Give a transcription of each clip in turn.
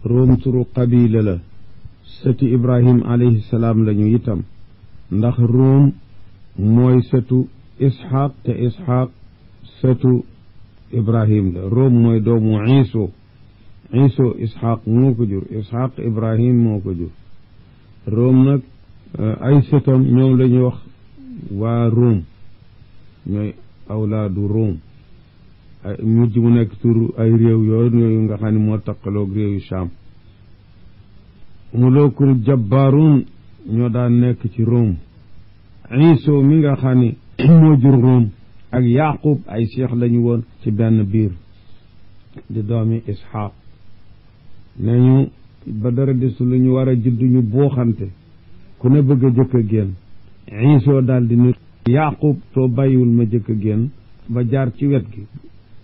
Room turu qabila la sëti Ibrahim alayhi salaam lañu itam ndax Room mooy sëtu Isxaaq te Isxaaq sëtu Ibrahim la Room mooy doomu Iiso Isxaaq moo ko jur Isxaaq Ibrahim moo ko jur Room nag ay sëtam ñoom la ñuy wax waa Room ñooy awlaadu Room mujj mu nekk tur ay réew yooyu nga xam ne moo taqaloog réewu Shaam mulukul jabbaarun ñoo daan nekk ci Room Iiso mi nga xam ne moo jur Room ak Yaqub ay seex lañu woon ci benn biir di doomi Isxaaq nañu ba dara desu lu ñu war a judd ñu booxante ku ne bëgg a jëkk a génn Iiso daal di nit Yaqub soo bàyyiwul ma jëkk a génn ba jaar ci wet gi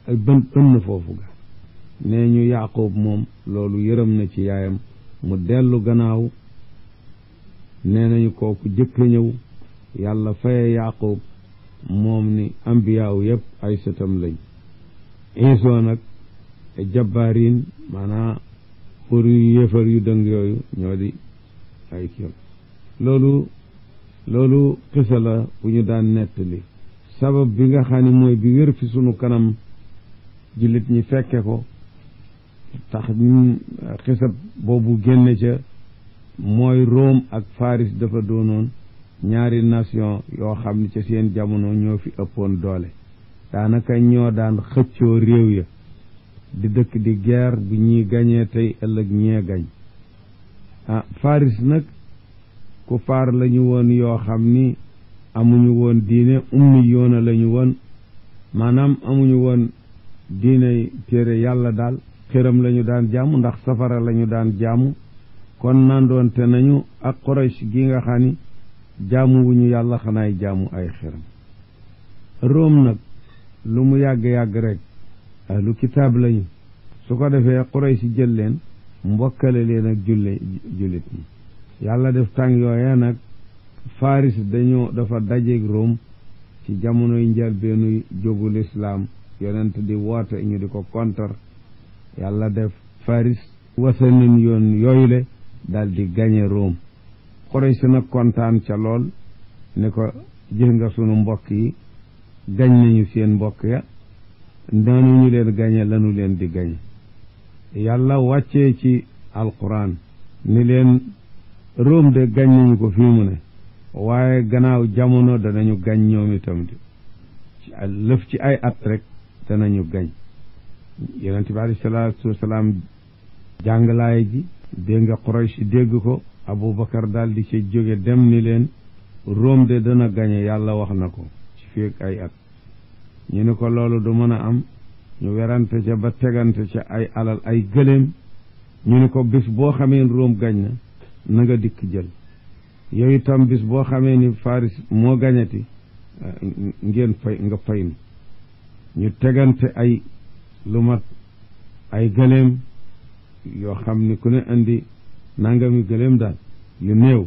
ak bën foofu ga nee ñu Yaqub moom loolu yërëm na ci yaayam mu dellu gannaaw nee nañu kooku jëkk a ñëw yàlla faye Yaqub moom ni ambiyaaw yëpp ay sëtam lañ Iiso nag jabbaarin maanaa pour yu yéefar yu dëng yooyu ñoo di ay kiyam loolu xisa la bu ñu daan nettali sabab bi nga xam ne mooy bi wér fi sunu kanam jullit ñi fekke ko tax xisa boobu génne ca mooy Room ak Faris dafa doonoon ñaari nation yoo xam ne ca seen jamono ñoo fi ëppoon doole daanaka ñoo daan xëccoo réew ya di dëkk di guerre bu ñuy gañee tey ëllëg ñee gañ Faris nag ku faar lañu woon yoo xam ni amuñu woon diine ummi yoona lañu woon maanaam amuñu woon diine téere yàlla daal xiram lañu daan jaamu ndax safara lañu daan jaamu kon nandoonte nañu ak Quraysh gi nga xam ni jaamu wuñu yàlla xanaay jaamu ay xiram Room nag lu mu yàgg-yàgg rek ahlu kitaab lañu su ko defee Quraysh jël leen mbokkale leen ak jullit ñi yàlla def tàng yooya nag Faris dafa dajeeg Room ci jamonoy njëlbeenu jógu lislaam yonent di woote ñu di ko kontar yàlla def Faris wasanin yoon yooyule daal di gañe Room Quraysh nag kontaan ca lool ne ko gis nga sunu mbokk yi gañ nañu seen mbokk ya noonu ñu leen gañe lanu leen di gañe yàlla wàccee ci alquran ni leen Room de gañ nañu ko fii mu ne waaye gannaaw jamono danañu gañ ñoom itam di lëf ci ay at rek danañu gañ yonent bi alayhi salaatu wasalaam jàngalaay ji dégg nga Quraysh dégg ko Abubakar daal di ci jóge dem ni leen Room de dana gañe yàlla wax na ko ci fii ak ay at ñu ne ko loolu du mën a am ñu werante ca ba tegante ca ay alal ay gëléem ñu ne ko bis boo xamee Room gañ na nga dikk jël yow itam bis boo xamee ni Faris moo gañati ngeen nga fay mi ñu tegante ay lu mat ay gëléem yoo xam ni ku ne indi nangami gëléem daal yu néew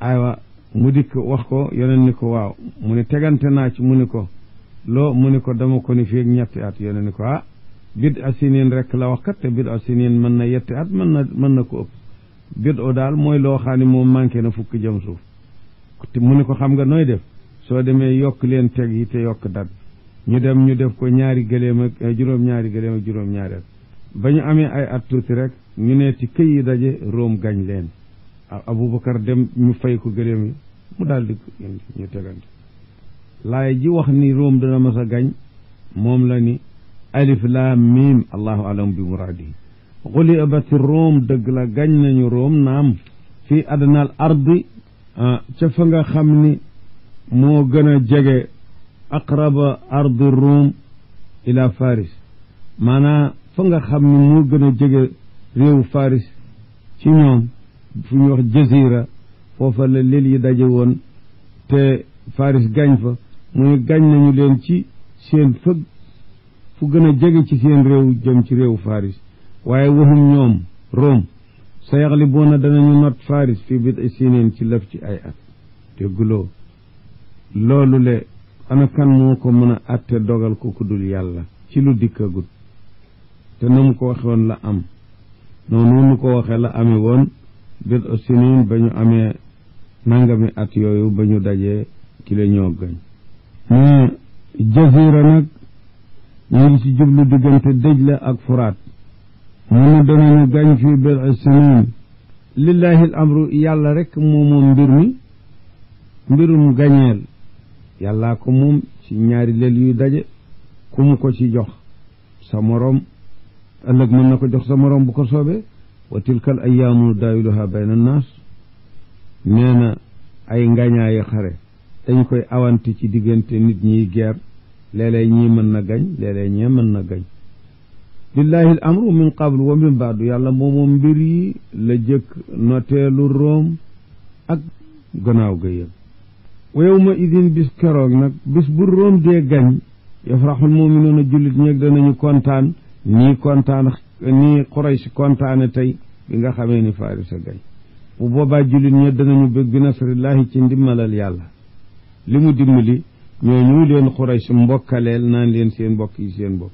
aywa mu dikk wax ko yeneen ni ko waaw mu ne tegante naa ci mu ni ko mu ni ko dama ko ni fii ak ñetti at yeneen ni ko bid a sinin rek la wax kat te bid a sinin mën na yetti at mën na ko ëpp bid o daal mooy loo xam ne moom manqué na fukk jëm suuf mu ni ko xam nga nooy def soo demee yokk leen teg yi te yokk dat ñu dem ñu def ko ñaari gëléem ak juróom-ñaari gëléem ak juróom-ñaari at ba ñu amee ay at tuuti rek ñu ne ci këy yi daje Room gañ leen Abubakar dem ñu fay ko gëléem yi mu daal di ñu tegante laay ji wax ni Room dana mas a gañ moom la ni alif laam miim allahu alam bi muraadihi gulibati Room dëgg la gañ nañu Room naam fii adnal ardi ca fa nga xam ni moo gën a jege aqraba ardi Room ila Faris maanaa fa nga xam ni moo gën a jege réewu Faris ci ñoom fu ñu wax jazira foofa la lil yi daje woon te Faris gañ fa muy gañ nañu leen ci seen fëg fu gën a jege ci seen réew jëm ci réewu Faris waaye waxum ñoom Room sa yaxlibuuna danañu not Faris fii bid'i sinin ci lëf ci ay at te guloo loolu le ana kan moo ko mën a atte dogal ko ku dul yàlla ci lu dikkagut te na mu ko waxoon la am noonu nu ko waxee la amee woon bid sinin ba ñu amee nangami at yooyu ba ñu dajee ki la ñoo gañ jazira nag ñu ngi ci jublu diggante Dajla ak Furaat mu ne danañu gañ fii bid sinin lillahi al amru yàlla rek moom mbir mi mbirum gañeel yàllaa ko moom ci ñaari leel yu daje ku mu ko ci jox sa moroom ëllëg mën na ko jox sa moroom bu ko soobee wa tilkal ayyaamu daawiluha bayna naas nee na ay ngañaayi xare dañ koy awanti ci diggante nit ñiy geer léeg-léeg ñii mën na gañ léeg-léeg ñee mën na gañ lillahi al amru min qablu wa min baadu yàlla moomoom mbir yi la jëkk noteelu Room ak gannaaw ga yëpp wa yawma idin bis keroog nag bis bu Room dee gañ yafraxul muminuuna jullit ñeeg danañu kontaan nii Quraysh kontaane tey bi nga xamee ni Faris a gañ bu boobaa jullit ñe danañu bëgg bi nasrillahi ci ndimmalal yàlla li mu dimbali ñooñu leen Quraysh mbokkaleel naan leen seen mbokk yi seen mbokk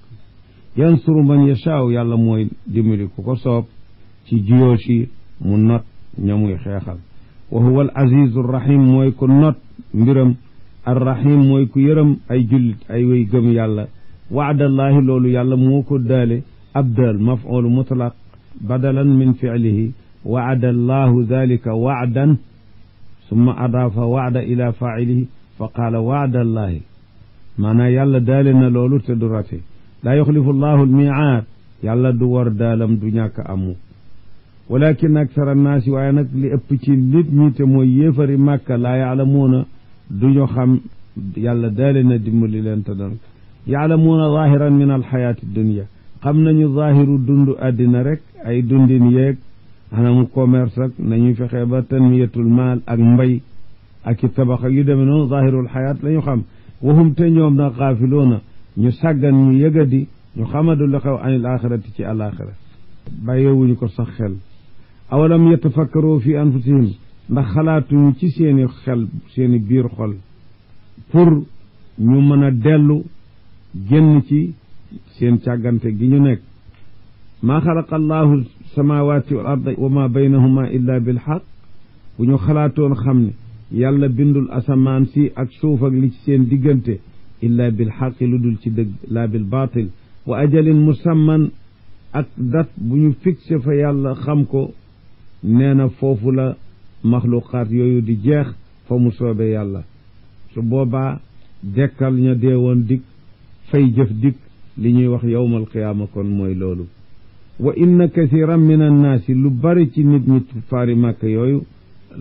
yansuru man yashaaw yàlla mooy dimbali ku ko soob ci jiyoosh yi mu not ñamuy xeexal wa huwa al azizu rahim mooy ku not mbiram arrahim mooy ku yërëm ay jullit ay way gëm yàlla waadallahi loolu yàlla moo ko daale abdal maf'ul mutlaq badalan min fi'lihi waada allahu dalika waadan summa adaafa waada ila faa'ilihi fa qaala waada allahi maanaam yàlla daale na loolu te du rate laa yuxlifu allahu almiicaad yàlla du war daalam du ñàkk amu walakin akthara annaasi waaye nag li ëpp ci nit ñi te mooy yéefari màkka laa yaalamuuna duñu xam yàlla daale na dimbali leen te dan yaalamuuna zaahiran min alxayaati dunia xam nañu zaahiru dund àddina rek ay dundin yeeg anamu commerce ak nañuy fexe ba tanmiyatul maal ak mbay ak i tabax ak yu demee noonu zaahirul xayaat la ñu xam waxum te ñoom nag xaafiloona ñu sàggan ñu yëgadi ñu xamadu la xew anil axirati ci alaxira bàyyeewuñu ko sax xel awalam yatafakkaru fi anfusihim ndax xalaatuñu ci seeni xel seeni biir xol pour ñu mën a dellu génn ci seen càggante gi ñu nekk maa xalaqa allahu samawati wal arda wa ma baynahuma illa bilxaq bu ñu xalaatoon xam ne yàlla bindul asamaan si ak suuf ak li ci seen diggante illa bilxaqi lu dul ci dëgg laa bil baatil wa ajalin musamman ak dat bu ñu fixé fa yàlla xam ko nee na foofu la maxluqaat yooyu di jeex fa mu soobee yàlla su boobaa dekkal ña deewoon dikk fay jëf dikk li ñuy wax yawmal qiyaama kon mooy loolu wa inna kathiran min annaasi lu bari ci nit ñi faari màkk yooyu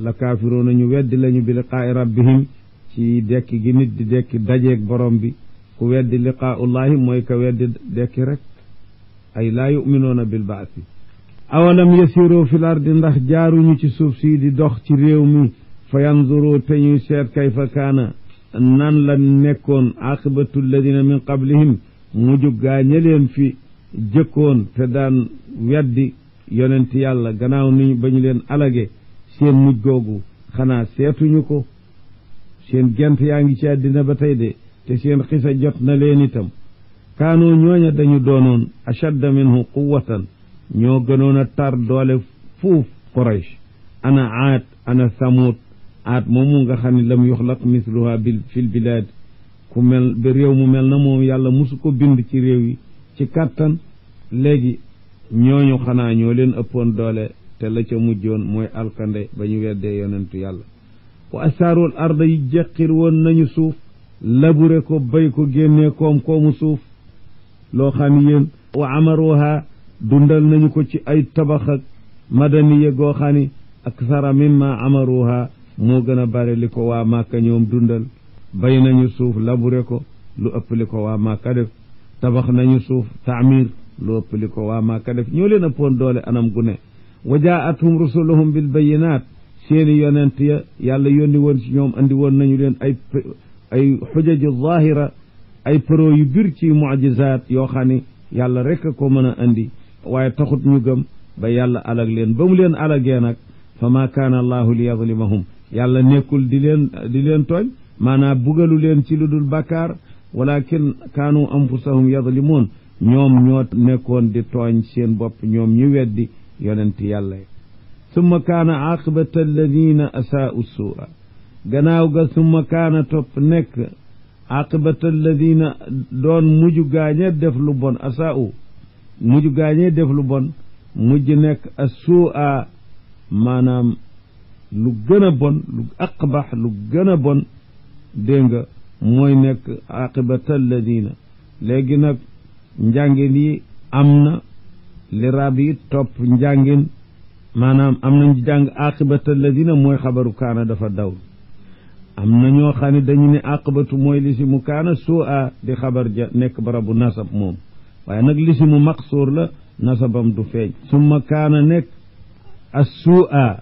la kaafiroona ñu weddi lañu bi liqaa'i rabbihim ci dekki gi nit di dekki dajeeg borom bi ku weddi liqaa'ullahi mooy ka weddi dekki rek ay laa yu'minoona bil ba'si awalam yasiru fil ardi ndax jaaruñu ci suuf si di dox ci réew mi fa yanzuru te ñuy seet kayfa kaana nan la nekkoon aqibatu alladina min qablihim mujug gaa ñeleen fi jëkkoon te daan weddi yonent yàlla gannaaw ni ba ñu leen alage seen mujj googu xanaa seetuñu ko seen gent yaa ngi ci àddina ba tey de te seen xisa jot na leen itam kaanoo ñooña dañu doonoon ashadda minhu quwwatan ñoo gënoon a tar doole fuuf Quraysh ana aad ana samut aad moomu nga xam ne lam yuxlaq misluha fil bilaad ku mel ba réew mu mel na moom yàlla musu ko bind ci réew yi ci kàttan léegi ñooñu xanaa ñoo leen ëppoon doole te la ca mujjoon mooy alkande ba ñu weddee yonentu yàlla wa asaarul arda yi jeqir woon nañu suuf labure ko bay ko génnee koom-koomu suuf loo xam yéen wa amaruha dundal nañu ko ci ay tabax ak madaniya goo xam ni aksara mimma amaruha moo gën a bare li ko waa Màkka ñoom dundal bay nañu suuf labure ko lu ëpp li ko waa Màkka def tabax nañu suuf taamir lu ëpp li ko waa Màkka def ñoo leen ëppoon doole anam gu ne wa jaa'athum rusuluhum bil bayyinaat seeni yonent ya yàlla yónni woon ci ñoom andi woon nañu leen ay xujaju zaahira ay pro yu bir ci mu'jizaat yoo xam ne yàlla rek a ko mën a andi waaye taxut ñu gëm ba yàlla alag leen ba mu leen alagee nag fa ma kaana allahu li yadlimahum yàlla nekkul di leen tooñ maanaam bugalu leen ci lu dul bàkkaar walakin kaanu anfusahum yadlimoon ñoom ñoo nekkoon di tooñ seen bopp ñoom ñu weddi yonenti yàlla yi summa kaana aqibata alladina asaa'u suu'a gannaaw ga summa kaana topp nekk aqibata alladina doon mujj gaañe def lu bon asaa'u mujj gaañe def lu bon mujj nekk as-suu'a maanaam lu gën a bon lu aqbax lu gën a bon dégg nga mooy nekk aqibata alladina léegi nag njàngin yi am na li rab yi topp njàngin maanaam am nañ jàng aqibata alladina mooy xabaru kaana dafa daw am na ñoo xam ne dañu ne aqibatu mooy lisimu kaana suu'a di xabar ja nekk barabu nasab moom waaye nag lisimu maqsuur la nasabam du feeñ summa kaana nekk as-suu'a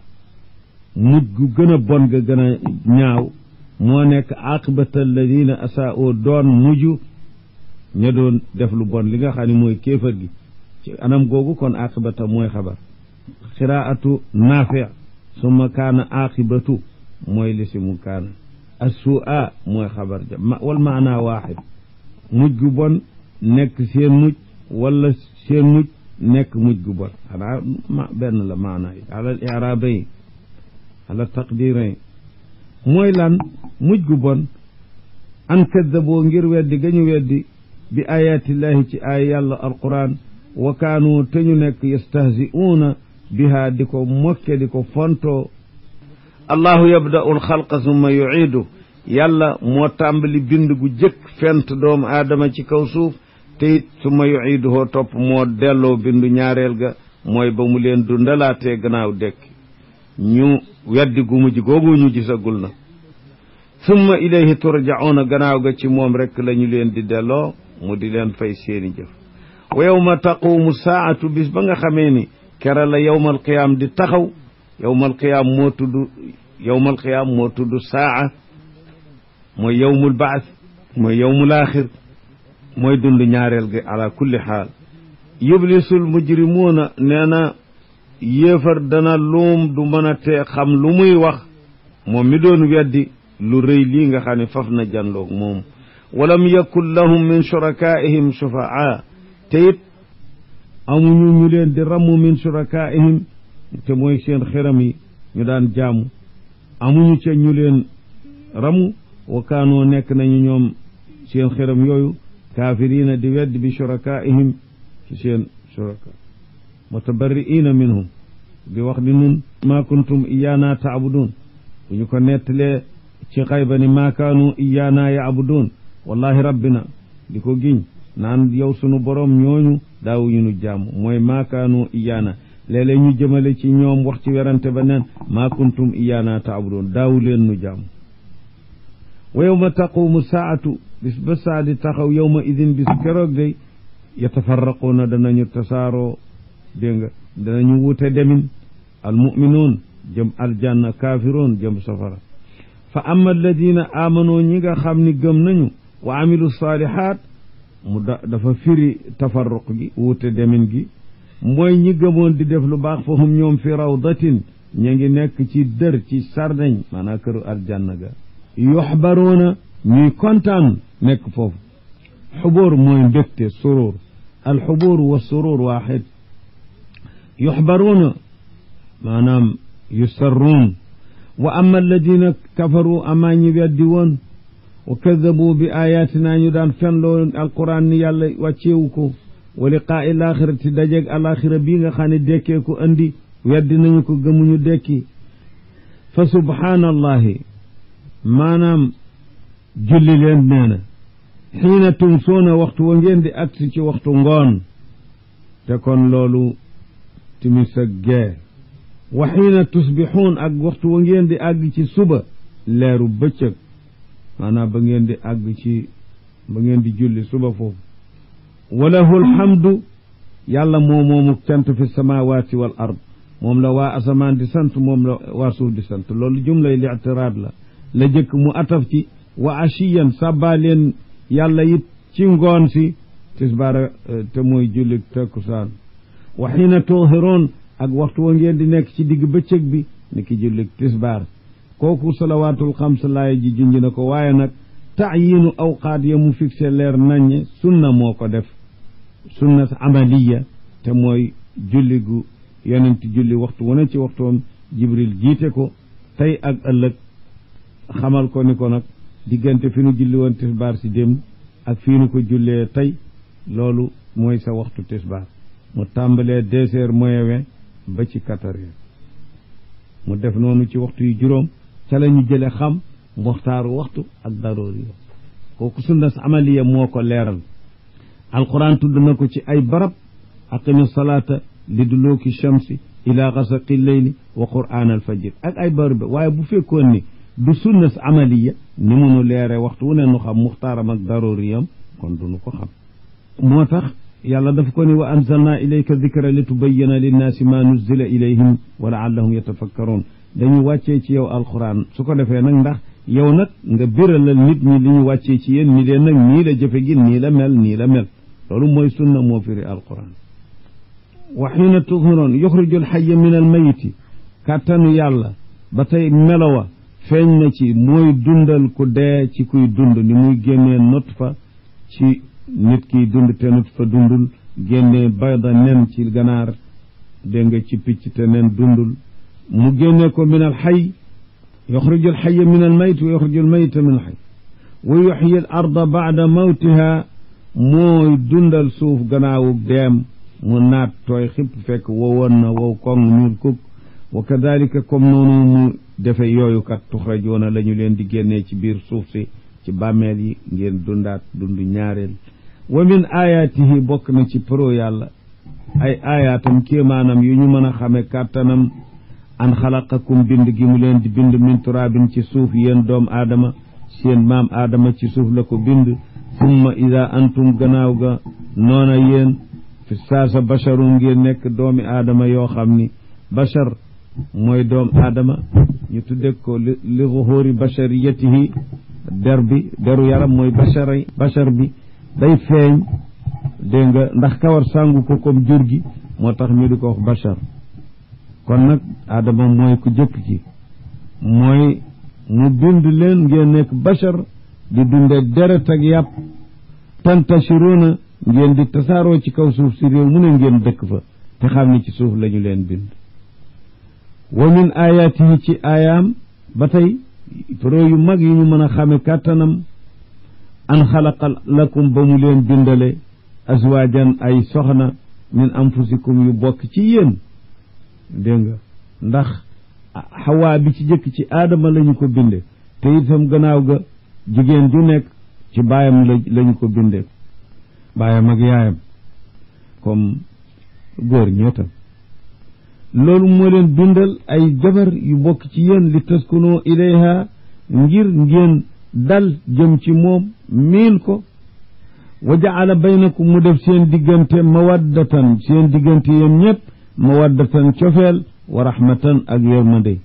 mujj gu gën a bon ga gën a ñaaw moo nekk aqibata alladina asaa'u doon mujj ña doon def lu bon li nga xam ne mooy kéefar gi ci anam googu kon aqibata mooy xabar qiraatu naafi' summa kaana aqibatu mooy lisimu kaana as-suu'a mooy xabar ja wal maana waaxid mujj gu bon nekk seen mujj wala seen mujj nekk mujj gu bon xanaa benn la maana yi ala al-i'raabayn ala taqdirayn mooy lan mujj gu bon an kaddaboo ngir weddi gañu weddi bi ayatillahi ci ay yàlla alquran wa kaanu te ñu nekk yastahzi'uuna biha di ko mokke di ko fontoo allahu yabda'u alxalqa summa yu'iidu yàlla moo tàmbali bind gu jëkk fent doomu aadama ci kaw suuf te it summa yu'iiduhu topp moo delloo bindu ñaareel ga mooy ba mu leen dundalaatee gannaaw dekki ñu weddi gu mujj googu ñu gisagul na summa ilayhi turja'uuna gannaaw ga ci moom rekk la ñu leen di delloo mu di leen fay seeni jëf wa yawma taqumu saa'atu bis ba nga xamee ni kera la yawmal qiyaam di taxaw yawmal qiyaam moo tudd saa'a mooy yawmul ba'th mooy yawmul aaxir mooy dund ñaareel gi ala kulli xaal yublisul mujrimuuna nee na yéefar dana luum du mën a tee xam lu muy wax moom mi doon weddi lu rëy lii nga xam ne faf na janloog moom walam yakun lahum min shurakaa'ihim shufa'aa te it amuñu ñu leen di ramm min shurakaa'ihim te mooy seen xeram yi ñu daan jaamu amuñu ca ñu leen ramu wa kaanoo nekk nañu ñoom seen xeram yooyu kaafiriina di wedd bi shurakaa'ihim ci seen shuraka mutabarri'iina minhum di wax ni nun maa kuntum iyaana ta'budun bu ñu ko nettalee ci xayba ni maa kaanu iyaana ya'budun wallahi rabbina di ko giñ naan yow sunu borom ñooñu daawuñu nu jaamu mooy maa kaanu iyaana léeg-léeg ñu jëmale ci ñoom wax ci werante ba neen maa kuntum iyaana ta'budun daawu leen nu jaamu wa yawma taqumu saa'atu bis ba saa di taxaw yawma idin bis keroog day yatafarraquuna danañu tasaaroo dégg nga danañu wute demin almu'minuun jëm aljanna kaafiruun jëm safara fa amma alladina aamanoo ñi nga xam ni gëm nañu wa amilu saalihaat mu dafa firi tafarruq gi wute demin gi mooy ñi gëmoon di def lu baax fa hum ñoom fi rawdatin ña ngi nekk ci dër ci sardeñ maanaam këru aljanna ga yuxbaruuna ñuy kontaan nekk foofu xubóor mooy mbégte suruur alxubuur wa suruur waaxid yuxbaruuna maanaam yusarruun wa amma alladina kafaru amaa ñi weddi woon wa kadabu bi ayatina ñu daan fenloo alquran ni yàlla wàcceewu ko wa liqaa'i laaxirati dajeeg alaxira bii nga xam ne dekkee ko andi weddi nañu ko gëmuñu dekki fa subhaanallahi maanaam julli leen nee na xiina tumsuuna waxtu wa ngeen di agsi ci waxtu ngoon te kon loolu timis ak gee wa xiina tusbixuun ak waxtu wa ngeen di àgg ci suba leeru bëccëg maanaam ba ngeen di àgg ci ba ngeen di julli suba foofu walahu alhamdu yàlla moomu cant fi samaawaati wal ard moom la waa asamaan di sant moom la waa suuf di sant loolu jumlay li'tiraad la jëkk mu ataf ci wa ashiyan sàbbaa leen yàlla it ci ngoon si tisbaar te mooy julli takkusaan wa xiina tuhiroon ak waxtu wa ngeen di nekk ci digg bëccëg bi ni ki julli tisbaar kooku salawaatul xams laaya ji junj na ko waaye nag taayiinu awqaat ya mu fixé leer naññe sunna moo ko def sunna amaliya te mooy julli gu yonent julli waxtu wu ne ci waxtoom jibril jiite ko tey ak ëllëg xamal ko ni ko nag diggante fi nu julli woon tisbaar si démb ak fii nu ko jullee tey loolu mooy sa waxtu tisbaar mu tàmbalee 2 heures moins 20 ba ci 4 heures mu def noonu ci waxtu yu juróom ca la ñu jële xam muxtaaru waxtu ak daroori kooku sunnas amaliya moo ko leeral alquran tudd na ko ci ay barab aqimi salaata li duluki shamsi ila gasaqi leyli wa qur'an al fajr ak ay barab waaye bu fekkoon ni du sunnas amaliya ni munu leere waxtu wu ne nu xam muxtaaram ak darooriyam kon duñu ko xam moo tax yàlla dafa ko ni wa anzalna ilayka dikra li tubayyina linnaasi ma nuzzila ilayhim wa laallahum yatafakkaroon dañu wàccee ci yow alquran su ko defee nag ndax yow nag nga biralal nit ñi li ñu wàccee ci yéen ñi leen nag nii la jëfe gi nii la mel loolu mooy sunna moo firi alquran wa xiina tudhiroon yuxriju alxaya min almayiti kàttanu yàlla ba tey melowa feeñ na ci mooy dundal ku dee ci kuy dund ni muy génnee nutfa ci nit kiy dund te nutfa dundul génnee bayda nen ci ganaar dégg nga ci picc te nen dundul mu génnee ko min alxay yuxriju alxaya min almayit wa yuxriju almayita min alxay wa yuxyi al arda bacda mawtiha mooy dundal suuf gannaawu deem mu naat tooy xipp fekk wowoon na wow koŋ ñuul kuk wa kadalika comme noonu mu defe yooyu kat tuxrajoona la ñu leen di génnee ci biir suuf si ci bàmmeel yi ngeen dundaat dund ñaareel wa min ayaatihi bokk na ci pro yàlla ay ayaatam kéemaanam yu ñu mën a xame kàttanam an xalaqakum bind gi mu leen di bind min turaabin ci suuf yéen doom aadama seen maam aadama ci suuf la ko bind summa ida antum gannaaw ga noona yéen fi saasa basharum ngeen nekk doomi aadama yoo xam ni bashar mooy doom aadama ñu tudde ko li zuhuri bashariyatihi deru yaram mooy bashar bi day feeñ dégg nga ndax kawar sàngu ko comme jur gi moo tax ñu di ko wax bashar kon nag aadama mooy ku jëkk ci mooy mu bind leen ngeen nekk bashar di dunde deret ak yàpp tantashiruna ngeen di tasaaroo ci kaw suuf si réew mu ne ngeen dëkk fa te xam ni ci suuf lañu leen bind wa min ayaatihi ci aayaam ba tey pro yu mag yi ñu mën a xame kàttanam an xalaqa lakum ba mu leen bindale azwaajan ay soxna min anfusikum yu bokk ci yéen dégg nga ndax xawaa bi ci jëkk ci aadama lañu ko binde te itam gannaaw ga jigéen ju nekk ci baayam lañu ko binde baayam ak yaayam comme góor ñeetam loolu moo leen bindal ay jabar yu bokk ci yéen li taskunu ilayha ngir ngeen dal jëm ci moom miin ko wa jaala baynakum mu def seen diggante mawaddatan seen diggante yéen ñëpp mawaddatan cofeel wa rahmatan ak yërmande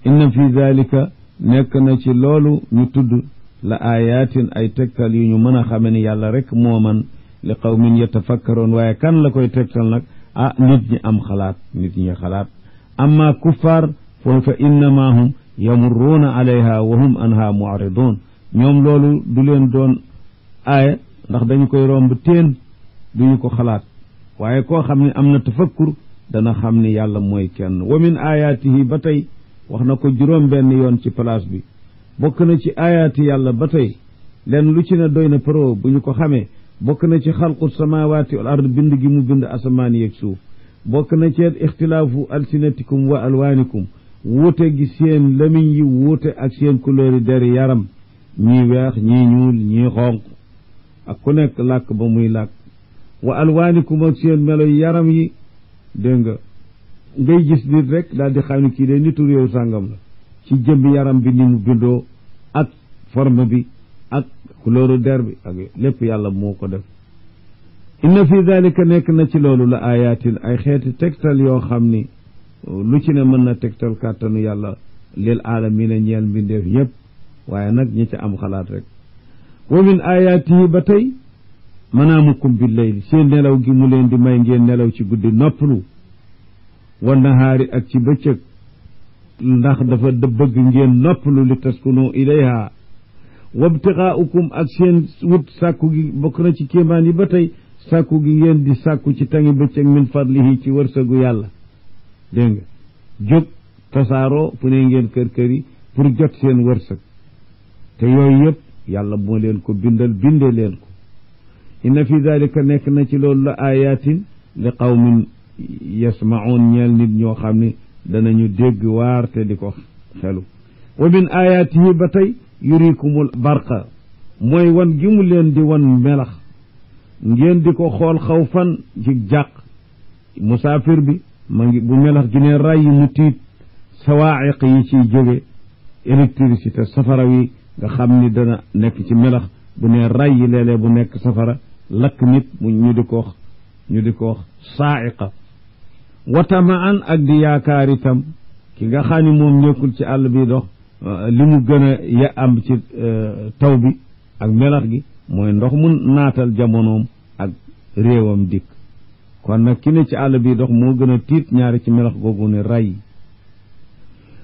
inna fi zalika nekk na ci loolu ñu tudd la ayatin ay tegtal yu ñu mën a xame ni yàlla rek moo man li qawmin yatafakkaroon waaye kan la koy tegtal nag nit ñi am xalaat nit ñi xalaat amma kuffar fa innama hum yamurruuna alayha wa hum anha mu'ridun ñoom loolu du leen doon aaya ndax dañu koy romb teen duñu ko xalaat waaye koo xam ne am na tafakkur dana xam ni yàlla mooy kenn wa min ayaatihi ba tey wax na ko juróom benn yoon ci place bi bokk na ci ayaati yàlla ba tey leen lu ci ne doy na pro bu ñu ko xamee bokk na ci xalqu samawati wal ard bind gi mu bind asamaan yeeg suuf bokk na ci ixtilaafu alsinatikum wa alwaanikum wuute gi seen lamiñ yi wuute ak seen couleur yi deri yaram ñii weex ñii ñuul ñii xonq ak ku nekk làkk ba muy làkk wa alwaanikum ak seen melo yaram yi dégg nga ngay gis nit rek daal di xam ne kii de nitu réew sàngam la ci jëmbi yaram bi ni mu bindoo ak forme bi ak couleur der bi ak lépp yàlla moo ko def inna fi dalika nekk na ci loolu la ayatin ay xeeti tegtal yoo xam ni lu ci ne mën na tegtal kàttanu yàlla lil aalamiina ñeel mbindeef yépp waaye nag ñi ci am xalaat rek wa min ayaatihi ba tey manaamukum bil layli seen nelaw gi mu leen di may ngeen nelaw ci guddi noppalu wa nahaari ak ci bëccëg ndax dafa bëgg ngeen noppalu li taskunu ilayha wabtigaaukum ak seen wut sàkku gi bokk na ci kéemaan yi ba tey sàkku gi ngeen di sàkku ci tangi bëccëg min fadlihi ci wërsëgu yàlla dégg nga jóg tasaaroo fu ne ngeen kër yi pour jot seen wërsëg te yooyu yëpp yàlla moo leen ko bindal binde leen ko inna fi dalika nekk na ci loolu la ayatin li qawmin yasmaun ñeel nit ñoo xam ne danañu dégg waar te di ko xelu wa min ayatihi ba tey yurikumul barqa mooy wan gi mu leen di wan melax ngeen di ko xool xaw fan ci jàq musaafir bi ma ngi bu melax gi ne ray mu tiit sawaa'iq yi ciy jóge électricité safara wi nga xam ni dana nekk ci melax bu ne ray yi léeg-léeg bu nekk safara lakk nit mu ñu di ko wax saa'iqa watamaan ak di yaakaar itam ki nga xam ni moom nekkul ci àll bi dox li mu gën a ya am ci taw bi ak melax gi mooy ndox mu naatal jamonoom ak réewam dikk kon nag ki ne ci àll bi dox moo gën a tiit ñaari ci melax googu ne ray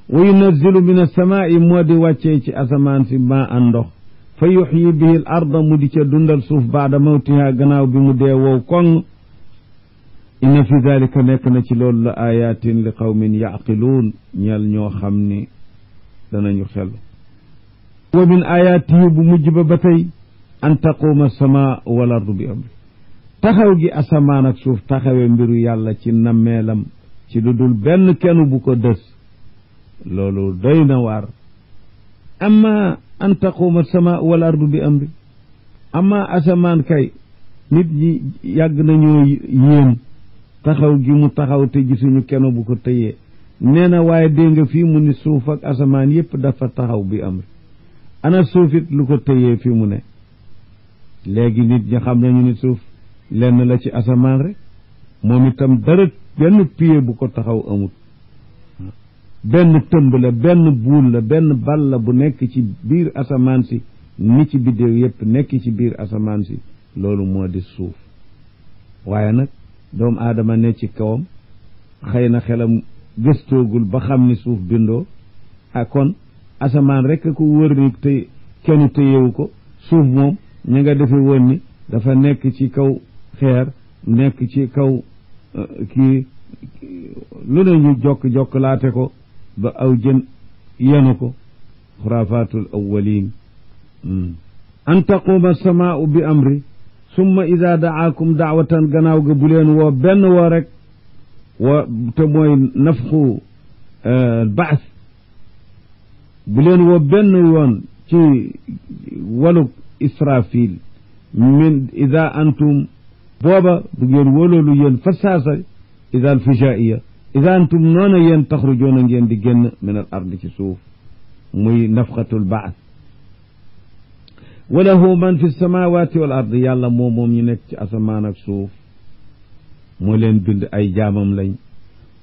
wa yunazzilu min as-samaa'i moo di wàccee ci asamaan si maa an ndox fa yuxyi bihi al arda mu di ca dundal suuf baada mawtiha gannaaw bi mu dee wow koŋ inna fi dalika nekk na ci loolu la ayatin li qawmin yaqiluun ñeel ñoo xam ni danañu xel wa min ayatihi bu mujj ba tey an taquuma as-samaa wal ardu bi amri taxaw gi asamaan ak suuf taxawee mbiru yàlla ci nammeelam ci lu dul benn kenn bu ko dës loolu doy na waar amma an taquuma as-samaa wal ardu bi amri amma asamaan kay nit ñi yàgg nañoo yéem taxaw gi mu taxaw te gisuñu kenn bu ko tëyee nee na waaye dégg nga fii mu ni suuf ak asamaan yépp dafa taxaw bi amri ana suufit lu ko tëyee fi mu ne léegi nit ñi xam nañu ni suuf lenn la ci asamaan rek moom itam dara benn pied bu ko taxaw amut benn tëmb la benn buul la benn bal la bu nekk ci biir asamaan si ni ci biddéew yépp nekk ci biir asamaan si loolu moo di suuf waaye nag doomu aadama ne ci kawam xëy na xelam gëstoogul ba xam ni suuf bindoo ak kon asamaan rek ko wër ni te kenn téyewu ko suuf moom ña nga defe woon ni dafa nekk ci kaw xeer nekk ci kaw kii lu ne ñu jokk laate ko ba aw jën yenu ko xuraafatul awwalin an taquuma as-samaa'u bi amri summa ida da'aakum da'watan gannaaw ga bu leen woo benn woo rek woo te mooy nafxu baas bu leen woo benn yoon ci waluk israfil min ida antum booba bu ngeen wóoloolu yéen fa saasa ida alfijaiya ida antum noona yéen taxrujoona ngeen di génn min al ard ci suuf muy nafxatul baas wa lahu man fi samawati wal ard yàlla moom ñu nekk ci asamaan ak suuf moo leen bind ay jaamam lañ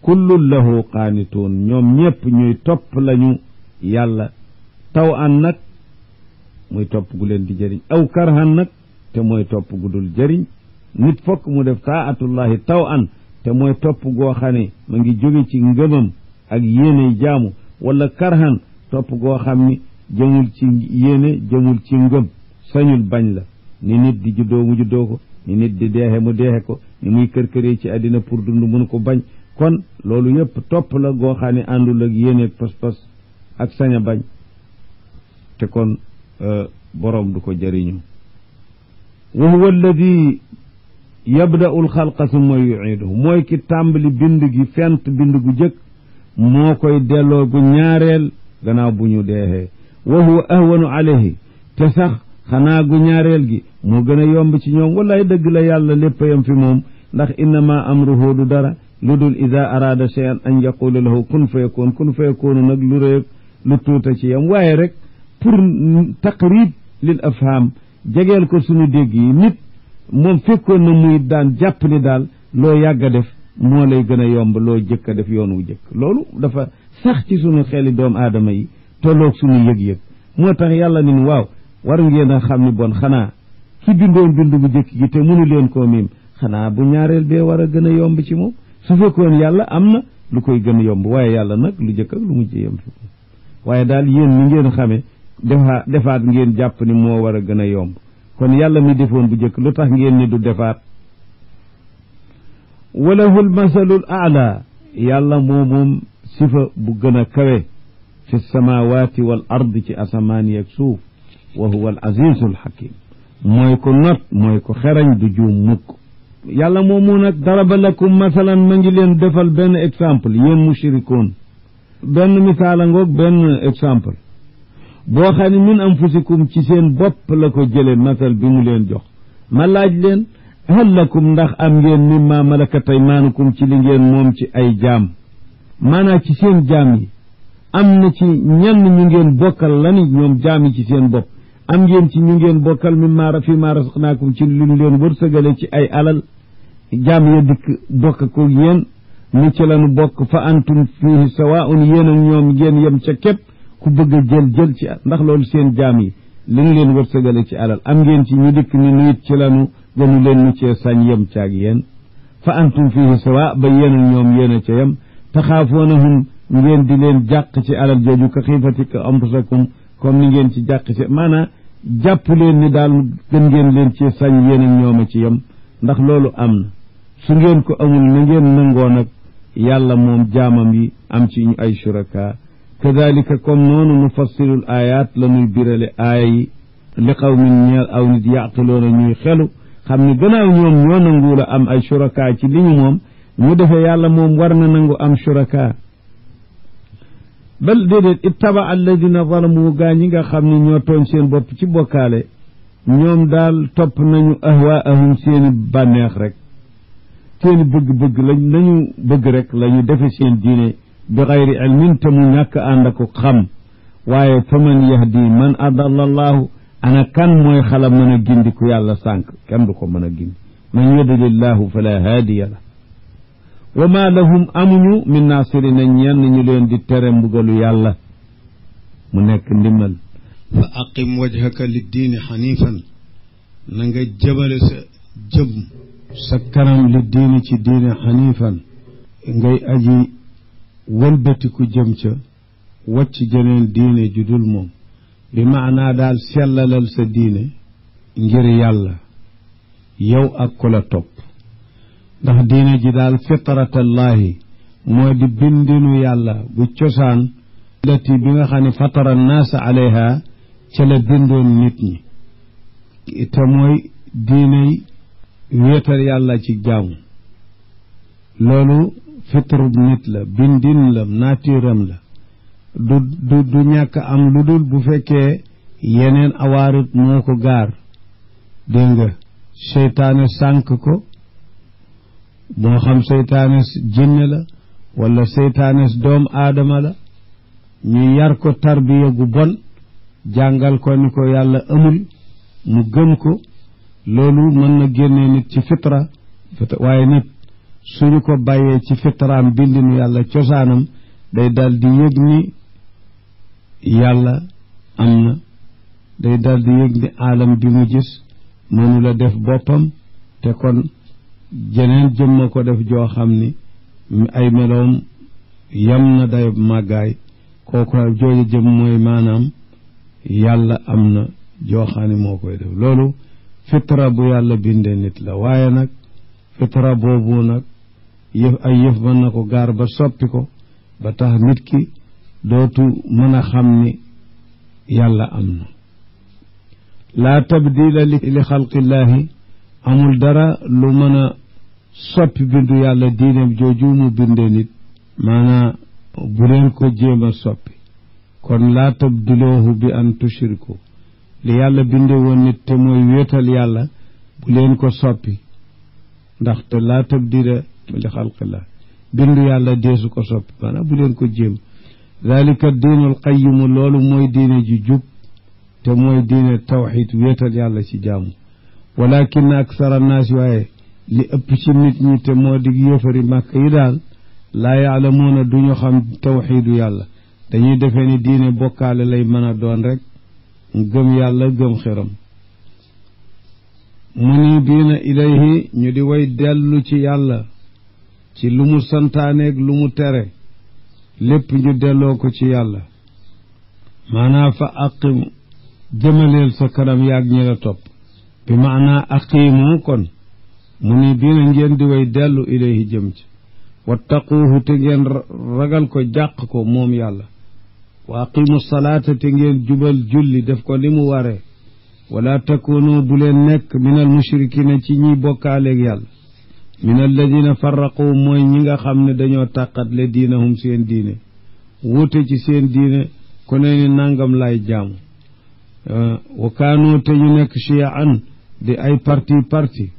kullun lahu qaanituun ñoom ñépp ñuy topp lañu yàlla taw an nag muy topp gu leen di jëriñ aw karhan nag te mooy topp gu dul jëriñ nit fokk mu def taatullahi taw an te mooy topp goo xam ne ma ngi jóge ci ngëmam ak yéene jaamu wala karhan topp goo xam ni jëmul ci yéene jëmul ci ngëm sañul bañ la ni nit di juddoo mu juddoo ko ni nit di deexe mu deexe ko ni muy kër-këree ci àddina pour dund mënu ko bañ kon loolu yëpp topp la goo xam ne àndul ak yéene pas-pas ak sañ a bañ te kon boroom du ko jëriñu wa huwa alladi yabda'u alxalqa summa yu'iiduhu mooy ki tàmbali bind gi fent bind gu jëkk moo koy delloo gu ñaareel gannaaw bu ñu deexee wa huwa ahwanu alayhi te sax xanaa gu ñaareel gi moo gën a yomb ci ñoom wallaay dëgg la yàlla léppayam fi moom ndax innama amruhu du dara lu dul ida araada shay'an an yaqula lahu kun fa yakun kun fa yakunu nag lu rëy lu tuuta ci yam waaye rek pour taqrib lil afham jegeel ko suñu dégg yi nit moom fekkoon na muy daan jàpp ni daal loo yàgg a def moo lay gën a yomb loo jëkk a def yoon wu jëkk loolu dafa sax ci suñu xeli doomu aadama yi tolloog suñu yëg-yëg moo tax yàlla ni waaw war ngeen a xam ni bon xanaa ki bindoon bind bu jëkk gi te mënu leen koo miim xanaa bu ñaareel bee war a gën a yomb ci moom su fekkoon yàlla am na lu koy gën a yomb waaye yàlla nag lu jëkk ak lu mujj yem fi waaye daal yéen ni ngeen xamee defaat ngeen jàpp ni moo war a gën a yomb kon yàlla mi defoon bu jëkk lu tax ngeen ni du defaat walahul masalul aala yàlla moom sifa bu gën a kawe fi samawati wal ard ci asamaan yeeg suuf wa huwa al azizu al hakim mooy ko not mooy ko xerañ du juum mukk yàlla moomu nag daraba lakum masalan ma ngi leen defal benn exemple yéen mushrikoon benn misaala ngoog benn exemple boo xam ne min anfusikum ci seen bopp la ko jële masal bi mu leen jox ma laaj leen hal lakum ndax am ngeen mimma malakat aymaanukum ci li ngeen moom ci ay jaam maanaa ci seen jaam yi am na ci ñenn ñu ngeen bokkal lani ñoom jaam yi ci seen bopp am ngeen ci ñu ngeen bokkal mimma fi ma rasaqnaakum ci lu leen wërsëgale ci ay alal jaam ya dikk bokk ko yéen ni ci lanu bokk fa antum fihi sawaa'un yéen ak ñoom ngeen yem ca képp ku bëgg a jël ci ndax loolu seen jaam yi li ngi leen wërsëgale ci alal am ngeen ci ñu dikk ni nuyit ci lanu gënu leen mu cee sañ yem caag yéen fa antum fihi sawa ba yéen ak ñoom yéen a ca yem taxaafoonahum ngeen di leen jàq ci alal jooju ka xiifatika anfusakum comme ni ngeen ci jàq ci maanaam jàpp leen ni daal gën ngeen leen cee sañ yéen ak ñoom a ci yem ndax loolu am na su ngeen ko amul na ngeen nangoo nag yàlla moom jaamam yi am ci ñu ay shuraka kadalika comme noonu nufassilul ayat la ñuy birale aaya yi li qawmin ñeel aw nit yaqiloona ñuy xelu xam ni gannaaw ñoom ñoo nangu la am ay shuraka ci li ñu moom ñu defee yàlla moom war na nangu am shuraka bal déedéet ittaba alladina zalamu gaa ñi nga xam ne ñoo tooñ seen bopp ci bokkaale ñoom daal topp nañu ahwaahum seeni bànneex rek seeni bëgg-bëgg lañu bëgg rek la ñu defe seen diine bi xayri ilmin te mu ñàkk ànd ak xam waaye fa man yahdi man adalla allahu ana kan mooy xala mën a gindi ku yàlla sànq kenn du ko mën a gindi man yudlillahu fala haadiya la wa ma lahum amuñu min nasirina ñenn ñu leen di tere mbugalu yàlla mu nekk ndimbal fa aqim wajhaka liddiini xanifan na nga jëmale sa kanam liddiini ci diine xanifan ngay aji wëlbatiku jëm ca wacc jeneen diine ju dul moom bi maanaa daal sellalal sa diine ngir yàlla yow ak ku la topp ndax diine ji daal fitratallahi moo di bindinu yàlla bu cosaan lati bi nga xam ne fatara naasa alayha ca la bindoon nit ñi te mooy diiney wéetal yàlla ci jaamu loolu fitrub nit la bindin la naatiram la du ñàkk am lu dul bu fekkee yeneen awaarit moo ko gaar dégg nga seytaane sànk ko moo xam seytaane jinne la wala seytaane doom aadama la ñu yar ko tarbiya gu bon jàngal ko ni ko yàlla amul mu gëm ko loolu mën na génnee nit ci fitra waaye nit suñu ko bàyyee ci fitraam bindinu yàlla cosaanam day dal di yëg ni yàlla am na day dal di yëg ni aalam bi mu gis noonu la def boppam te kon jeneen jëmma ko def joo xam ni ay meloom yam na day màggaay kooku jooju jëm mooy maanaam yàlla am na joo xam ne moo koy def loolu fitra bu yàlla bindee nit la waaye nag fitra boobu nag ay yëf mën na ko gaar ba soppi ko ba tax nit ki dootu mën a xam ni yàlla am na laa tabdila li xalqillaahi amul dara lu mën a soppi bindu yàlla diineem jooju mu bindee nit maanaa bu leen ko jéem a soppi kon laa tabdiloohu bi an tushriku li yàlla binde woon nit te mooy wéetal yàlla bu leen ko soppi ndaxte laa tabdila li xalqillah bindu yàlla deesu ko soppi maanaam bu leen ko jéem dalika diinul qayimu loolu mooy diine ji jub te mooy diine tawxid wéetal yàlla ci jaamu walakin aksara naasi waaye li ëpp ci nit ñi te moo di yéefari màkk yi daal laa yaalamuuna duñu xam tawxiidu yàlla dañuy defee ni diine bokkaale lay mën a doon rek gëm yàlla gëm xiram munibiina ilayhi ñu di way dellu ci yàlla ci lu mu santaaneeg lu mu tere lépp ñu delloo ko ci yàlla maanaa fa aqim jëmaleel sa kanam yaag ñi la topp bi maanaa aqimu kon munibiina ngeen di way dellu ilayhi jëm ci wattaquuhu te ngeen ragal ko jàq ko moom yàlla wa aqimu salaata te ngeen jubal julli def ko ni mu waree wala takunu bu leen nekk min al mushrikina ci ñiy bokkaaleeg yàlla min alladina farraqu mooy ñi nga xam ne dañoo tàqatle diinahum seen diine wuute ci seen diine ku ne ni nangam lay jaamu wa kaanu te ñu nekk chiaan di ay parti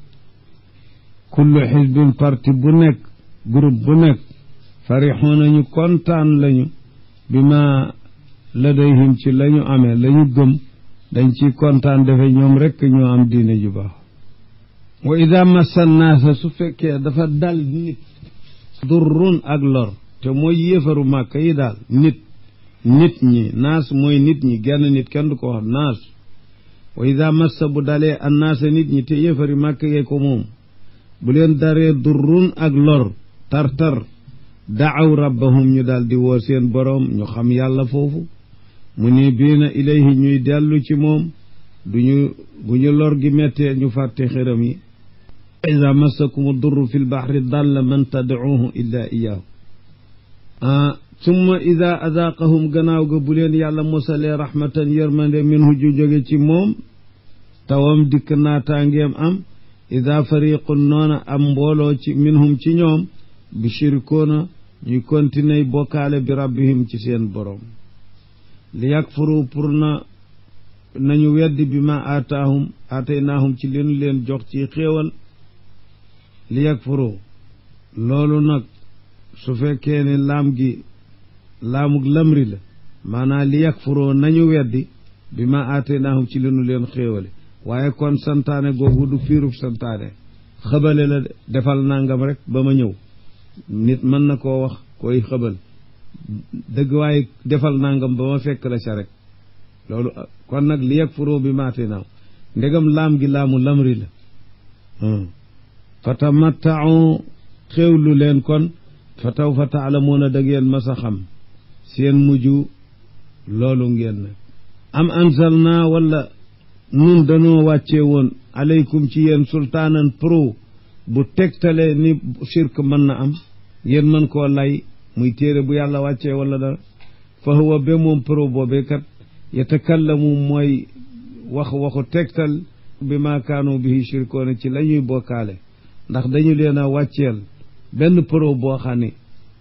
kullu xisbin parti bu nekk groupe bu nekk farixuuna ñu kontaan lañu bi ma ladayhim ci la ñu amee la ñu gëm dañ ciy kontaan defe ñoom rekk ñoo am diine ju baax wa ida massa naasa su fekkee dafa dal nit durrun ak lor te mooy yéefaru màkk yi daal nit ñi naas mooy nit ñi genn nit kenn du ko wax naas wa ida massa bu dalee an naasa nit ñi te yéefari màkk yee ko moom bu leen daree durrun ak lor tar daaw rabbahum ñu daal di woo seen boroom ñu xam yàlla foofu munibiina ilayhi ñuy dellu ci moom bu ñu lor gi mettee ñu fàtte xëram yi ida massakum durru fi lbaxri dalla man tadcuuhu illa iyaahu summa ida adaaqahum gannaaw ga bu leen yàlla mosalee rahmatan yërmande minhu ju jóge ci moom tawam dikk naataangeem am ida fariqun noona am mbooloo ci minhum ci ñoom bi shirikoona ñuy continuer bokkaale bi rabbihim ci seen boroom li yakfuru pour nañu weddi bi ma aataynaahum ci leen leen jox ci xéewal li yakfuru loolu nag su fekkee ne laamug lamri la maanaam li yakfuru nañu weddi bi ma aataynaahum ci leenu leen xéewale waaye kon santaane googu du fiirub santaane xëbale la defal nangam rek ba ma ñëw nit mën na koo wax koy xëbal dëgg waaye defal nangam ba ma fekk la ca rek loolu kon nag li yakfuru bi ma aataynaahum ndegam laam gi laamu lamri la fatamatta'u xéewlu leen kon fa sawfa ta'lamuuna da ngeen mas a xam seen mujj loolu ngeen nag am anzalna wala nun dañoo wàccee woon aleykum ci yéen sultaanan pro bu tegtale ni shirk mën na am yéen mën koo lay muy téere bu yàlla wàccee wala dara fa huwa ba moom pro boobee kat yatakallamu mooy waxu tegtal bi ma kaanu bihi shirkoona ci la ñuy bokkaale ndax dañu leen a wàcceel benn pro boo xam ne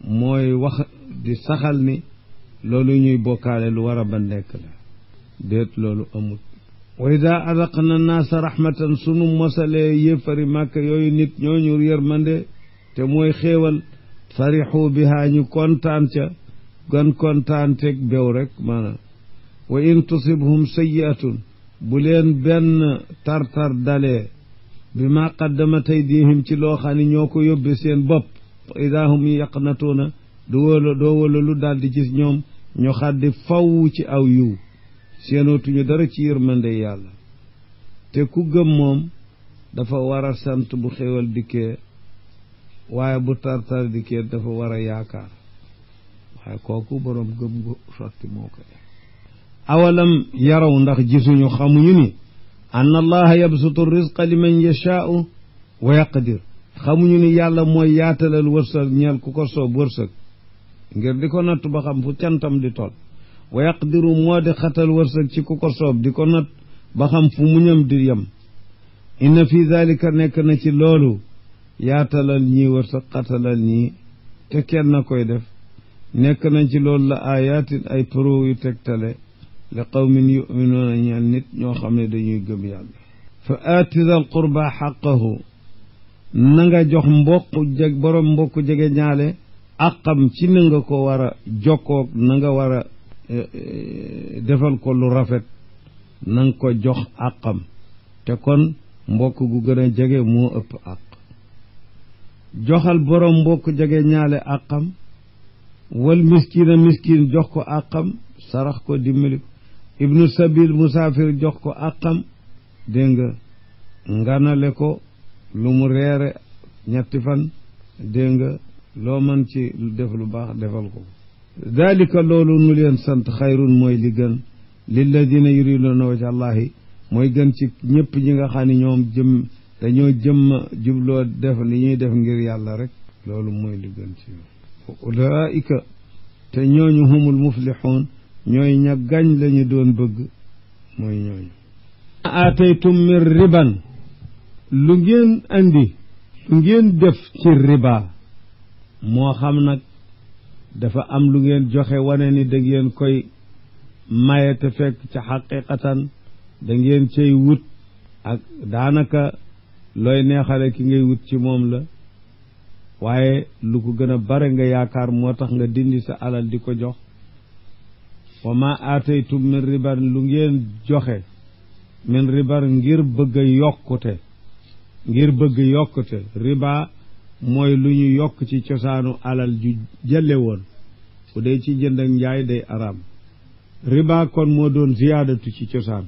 mooy wax di saxal ni loolu ñuy bokkaale lu war a ba nekk la déet loolu amut wa ida adaqna naasa rahmatan sunu mosalee yëfari màkk yooyu nit ñooñu yërmande te mooy xéewal farixu bihaa ñu kontaan ca gan kontaan teg bew rek maanaam wa in tusibhum sayyi'atun bu leen benn tartar dalee bi ma qaddamat aydihim ci loo xam ne ñoo ko yóbbe seen bopp ida hum yaqnatuuna doo wala lu daal di gis ñoom ñu xaddi faw ci aw yiw seenootuñu dara ci yërmande yàlla te ku gëm moom dafa war a sant bu xéewal dikkee waaye bu tartar dikkee dafa war a yaakaar waaye kooku boroom gëm gu sotti moo ko def awalam yaraw ndax gisuñu xamuñu ni anna allaha yabsutu rizqa liman yashaa'u wa yaqdir xamuñu ni yàlla mooy yaatalal wërsëg ñeel ku ko soob wërsëg ngir di ko natt ba xam fu cantam di toll wa yaqdiru moo di xatal wërsëg ci ku ko soob di ko natt ba xam fu muñam di yem inna fi dalika nekk na ci loolu yaatalal ñii wërsëg xatalal ñii te kenn na koy def nekk na ci loolu la ayatin ay pro yu tegtale li qawmin yuminuuna ñeel nit ñoo xam ne dañuy gëm yàlla fa aati dal qurba xaqahu na nga jox borom mbokk jege ñaale àqam ci na nga ko war a jokkoog na nga war a defal ko lu rafet na nga ko jox àqam te kon mbokk gu gën a jege moo ëpp àq joxal borom mbokk jege ñaale àqam wal miskin jox ko àqam sarax ko dimbali ko ibnu sabil musaafir jox ko àqam dégg nga nganale ko lu mu reere ñetti fan dégg nga loo mën ci def lu baax defal ko dalika loolu nu leen sant xayrun mooy li gën lilladina yuriduna wajha allahi mooy gën ci ñëpp ñi nga xam ne ñoom dañoo jubloo def li ñuy def ngir yàlla rek loolu mooy li gën ci yow ulaika te ñooñu humul muflixuun ñooy ña gañ lañu doon bëgg mooy ñooñu aataytum min riban lu ngeen andi lu ngeen def ci riba moo xam nag dafa am lu ngeen joxe wane ni da ngeen koy maye te fekk ca xaqiqatan da ngeen cay wut ak daanaka looy neexale ki ngay wut ci moom la waaye lu ko gën a bare nga yaakaar moo tax nga dindi sa alal di ko jox wa ma aataytum min riban lu ngeen joxe min riban ngir bëgg a yokkute riba mooy lu ñu yokk ci cosaanu alal ju jëlle woon bu dee ci jënd ak njaay day araam riba kon moo doon ziyaadatu ci cosaan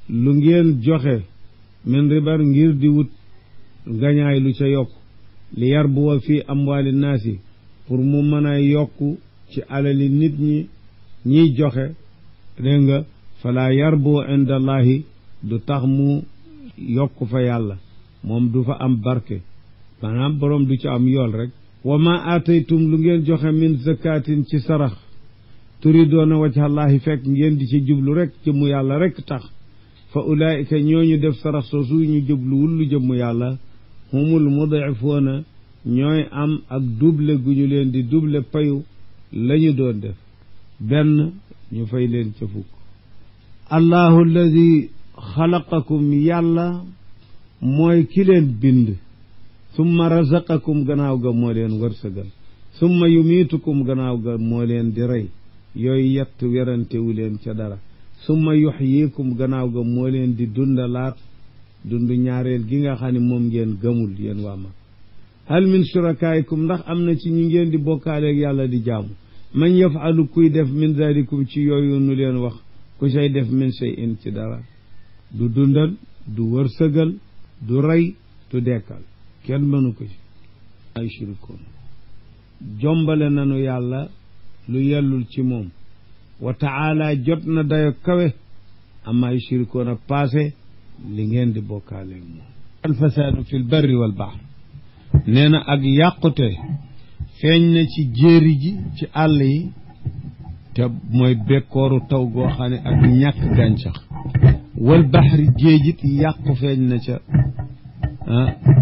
lu ngeen joxe min riban ngir di wut ngañaay lu ca yokk li yarbuwa fi amwaali naasi pour mu mën a yokku ci alali nit ñiy joxe dégg nga fala yarbu inda allahi du tax mu yokku fa yàlla moom du fa am barke maanaam boroom du ci am yool rek wa ma aataytum lu ngeen joxe min zakatin ci sarax turidoona wajhallahi fekk ngeen di ci jublu rek jëmmu yàlla rek tax fa ulaika ñooñu def sarax soosu ñu jubluwul lu jëmmu yàlla humul mudifuuna ñooy am ak double gu ñu leen di double payu lañu doon def benn ñu fay leen ca fukk allahu alladi xalaqakum yàlla mooy ki leen bind summa razaqakum gannaaw ga moo leen wërsëgal summa yumiitukum gannaaw ga moo leen di rey yooyu yett werantewu leen ca dara summa yuxyikum gannaaw ga moo leen di dundalaat dundu ñaareel gi nga xam ne moom ngeen gëmul yéen waa ma hal min shurakaikum ndax am na ci ñi ngeen di bokkaaleeg yàlla di jaamu man yafalu kuy def min zalikum ci yooyu nu leen wax ku say def min shay'in ci dara du dundal du wërsëgal du rey du dekkal kenn mënu ko ci ay shirikoon jombale nanu yàlla lu yellul ci moom wa taala jot na dayo kawe ama ay shirikoon a passé li ngeen di bokkaale moom alfasaadu fi l barri wal bahr nee na ak yàqute feeñ na ci jéeri ji ci àll yi te mooy bekkooru taw goo xam ne ak ñàkk gàncax wal baxri géejit yàqu feeñ na ca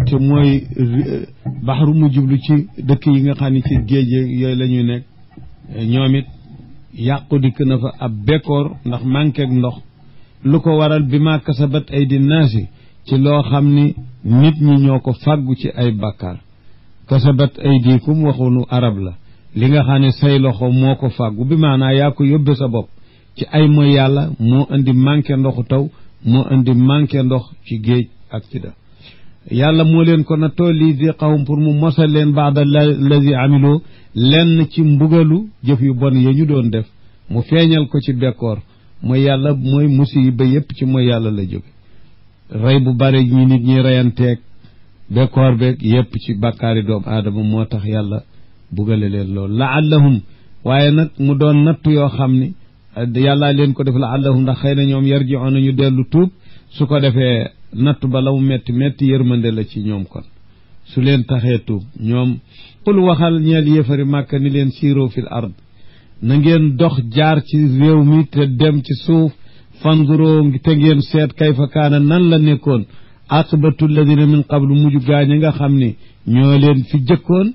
te mooy baxru mu jublu ci dëkk yi nga xam ne ci géej yooyu la ñu nekk ñoom it yàqu dikk na fa ab bekkoor ndax manqué ndox lu ko waral bi ma kasabat ay di naasi ci loo xam ni nit ñi ñoo ko fàggu ci ay bàkkaar kasabat ay diikum waxunu arab la li nga xam ne say loxo moo ko fàggu bi maanaa yaa ko yóbbe sa bopp ci ay mooy yàlla moo indi manqué ndoxu taw moo indi manqué ndox ci géej ak ci da yàlla moo leen ko na tool lii di xawum pour mu mosal leen baada lazi amiloo lenn ci mbugalu jëf yu bon ya ñu doon def mu feeñal ko ci bekkoor mooy yàlla mooy musiba yépp ci mooy yàlla la jóge rey bu bare ñi nit ñi reyanteeg bekkoor beeg yépp ci bàkkaari doomu aadama moo tax yàlla bugale leen loolu laallahum waaye nag mu doon natt yoo xam ni yàllaa leen ko def laallahum ndax xëy na ñoom yarji'una ñu dellu tuub su ko defee natt ba la mu metti metti yërmande la ci ñoom kon su leen taxee tuub ñoom qul waxal ñeel yéefari màkka ni leen siiroo fil ard na ngeen dox jaar ci réew mi te dem ci suuf fanzuroo te ngeen seet kayfa kaana nan la nekkoon aqibatu alladina min qablu mujj gaaña nga xam ni ñoo leen fi jëkkoon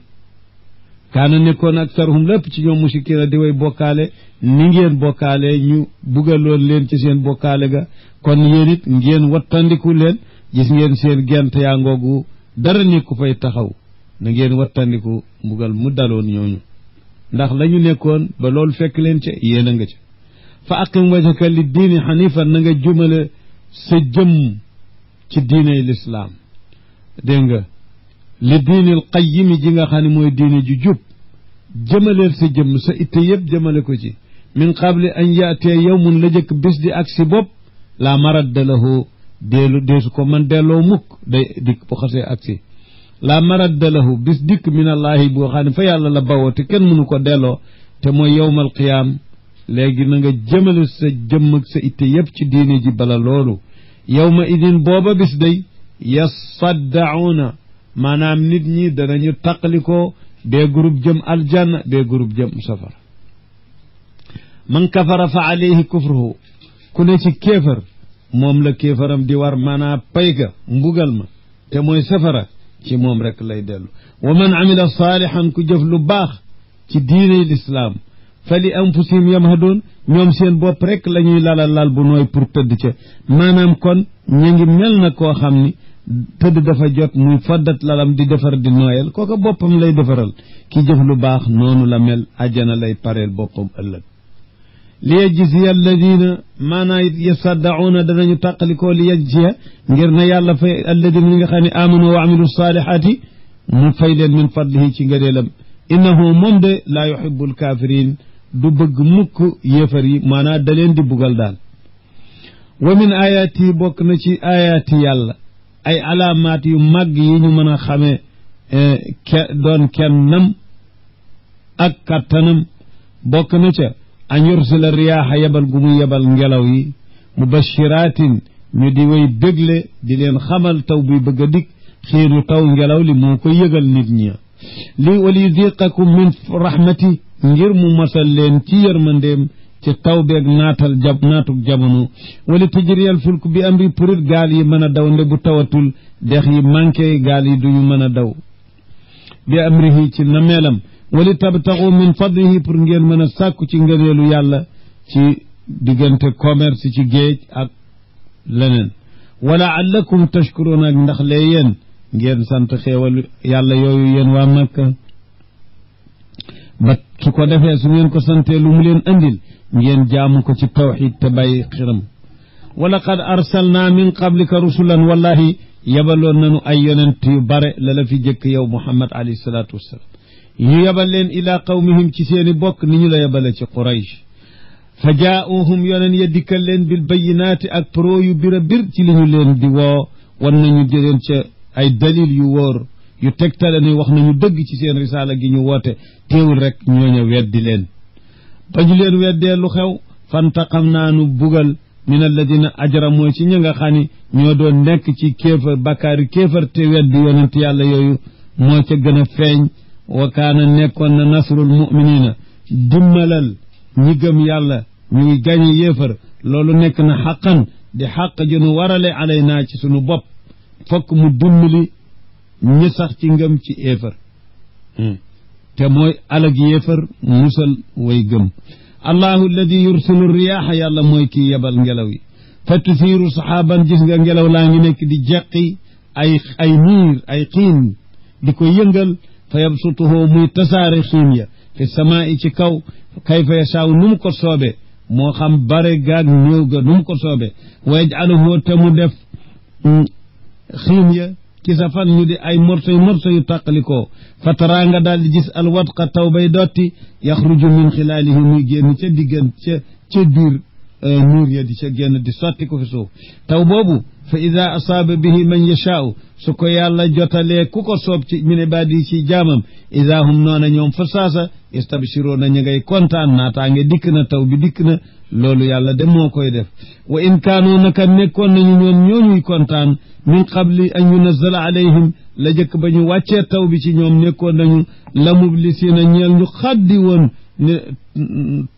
kaana nekkoon aktaruhum lépp ci ñoom mushrikiina di way bokkaale ni ngeen bokkaale ñu bugaloon leen ci seen bokkaale ga kon yéen it ngeen wattandiku leen gis ngeen seen gent yaa ngoogu dara nekku fay taxaw na ngeen wattandiku mbugal mu daloon ñooñu ndax la ñu nekkoon ba loolu fekk leen ca yéen a nga ca fa aqim wajhaka li diini xanifan na nga jumale sa jëm ci diiney lislaam dégg nga li diinil qayyimi ji nga xam ne mooy diine ju jub jëmaleel sa jëmm sa itte yëpp jëmale ko ci min qabli an yaatee yawmun la jëkk bis di ak si bopp la maradda lahu deesu ko man delloo mukk day dikk bu xasee ak si la maradda lahu bis dikk min allahi boo xam ne fa yàlla la bawoo te kenn mënu ko delloo te mooy yawmal qiyaam léegi na nga jëmale sa jëmm ak sa itte yëpp ci diine ji bala loolu yawma idin booba bis day yasaddauna maanaam nit ñi danañu taqalikoo bee groupe jëm aljanna bee groupe jëm safara man kafara fa alayhi kufruhu ku ne ci kéefar moom la kéefaram di war maanaam pay ga mbugal ma te mooy safara ci moom rek lay dellu wa man amila saalihan ku jëf lu baax ci diine lislaam fa li anfusihim yamhadoon ñoom seen bopp rek la ñuy lal bu nooy pour tëdd ca maanaam kon ñu ngi mel na koo xam ni tëdd dafa jot muy foddat lalam di defar di nooyal kooka boppam lay defaral ki jëf lu baax noonu la mel ajjana lay pareel boppam ëllëg li yajziya alladina maanaa yasaddauna danañu tàqalikoo li yajziya ngir na yàlla fay alladina ñi nga xam ne amanu wa amilu saalihaati mu fay leen min fadlihi ci ngëneelam innahu moom de laa yuhibbu alkaafiriin du bëgg mukk yéefar yi maanaa da leen di bugal daal wa min ayaati bokk na ci ayaati yàlla ay alaamaat yu màgg yi ñu mën a xamee doon kennam ak kattanam bokk na ca an yursila riyaaxa yebal gu mu yebal ngelaw yi mubashiraatin ñu di way bégle di leen xamal taw bi bëgg a dikk xiinu taw ngelaw li moo ko yëgal nit ñi li wali yudiqakum min rahmati ngir mu masal leen ci yërmandeem ci taw beeg naatug jamono wala tajriyal fulk bi amri purit gaal yi mën a daw nde bu tawatul dex yi manqué gaal yi duñu mën a daw bi amrihi ci nameelam wala tabtaxu min fadlihi pour ngeen mën a sàkku ci ngëneelu yàlla ci diggante commerce ci géej ak leneen wala allakum tashkuruun ak ndax lee yéen ngeen sant xéewal yàlla yooyu yéen waa Makka ba su ko defee su ngeen ko santee lu mu leen andil ngeen jaamu ko ci tawxid te bàyyi xiram wa laqad arsalna min qablika rusulan wallahi yabaloon nanu ay yonent yu bare la la fi jëkk yow Muhammad alayhi salaatu wassalaam ñu yabal leen ilaa qawmihim ci seeni bokk ni ñu la yabale ci Quraysh fa jaa'uhum yonen ya dikkal leen bil bayyinaati ak pro yu bir a bir ci li ñu leen di woo wan nañu jëleen ca ay dalil yu wóor yu tegtale ne wax nañu dëgg ci seen risaala gi ñu woote teewul rek ñooña weddi leen ba ñu leen weddee lu xew fantaqam naa nu bugal min alladina ajramoo ci ñi nga xam ni ñoo doon nekk ci kéefar bakkaari kéefar te weddi yonent yàlla yooyu moo ca gën a feeñ wa kaana nekkoon na nasrul muminina dimmalal ñi gëm yàlla ñuy gañe yéefar loolu nekk na xaqan di xaq jënu warale alay naa ci sunu bopp fokk mu dimbali ñi sax ci ngëm ci éefar te mooy alag yéefar musal way gëm allahu alladi yursilu riyaaxa yàlla mooy kii yebal ngelaw yi fa tusiiru saxaaban gis nga ngelaw laa ngi nekk di jeqi ay niir ay xiin di ko yëngal fa yabsutuhu muy tasaare xiin ya fi samaa'i ci kaw kayfa yasaaw nu mu ko soobe moo xam bare gaag ñëw ga nu mu ko soobe wa yaj'aluhu te mu def xiin ya ci sa fan ñu di ay morso yu tàqalikoo fa taraa nga daal di gis alwadqa taw bay dotti yaxruju min xilaalihi muy génn ca diggan ca biir nuur ya di ca génn di sotti ko fi suuf taw boobu fa ida asaaba bihi man yashaau su ko yàlla jotalee ku ko soob ci min ibaadi ci jaamam ida hum noona ñoom fa saasa yastabsiroona ñu ngay kontaan naataange dikk na taw bi dikk na loolu yàlla de moo koy def wa in kaanu naka nekkoon nañu ñoom ñooñuy kontaan min qabli an yunazzala alayhim la jëkk ba ñu wàccee taw bi ci ñoom nekkoon nañu la mublisiina ñeel ñu xaddi woon ne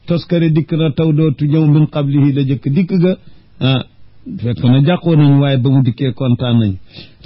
toskare dikk na taw dootu ñëw min qablihi la jëkk dikk ga fekk na jàqoo nañu waaye ba mu dikkee kontaan nañu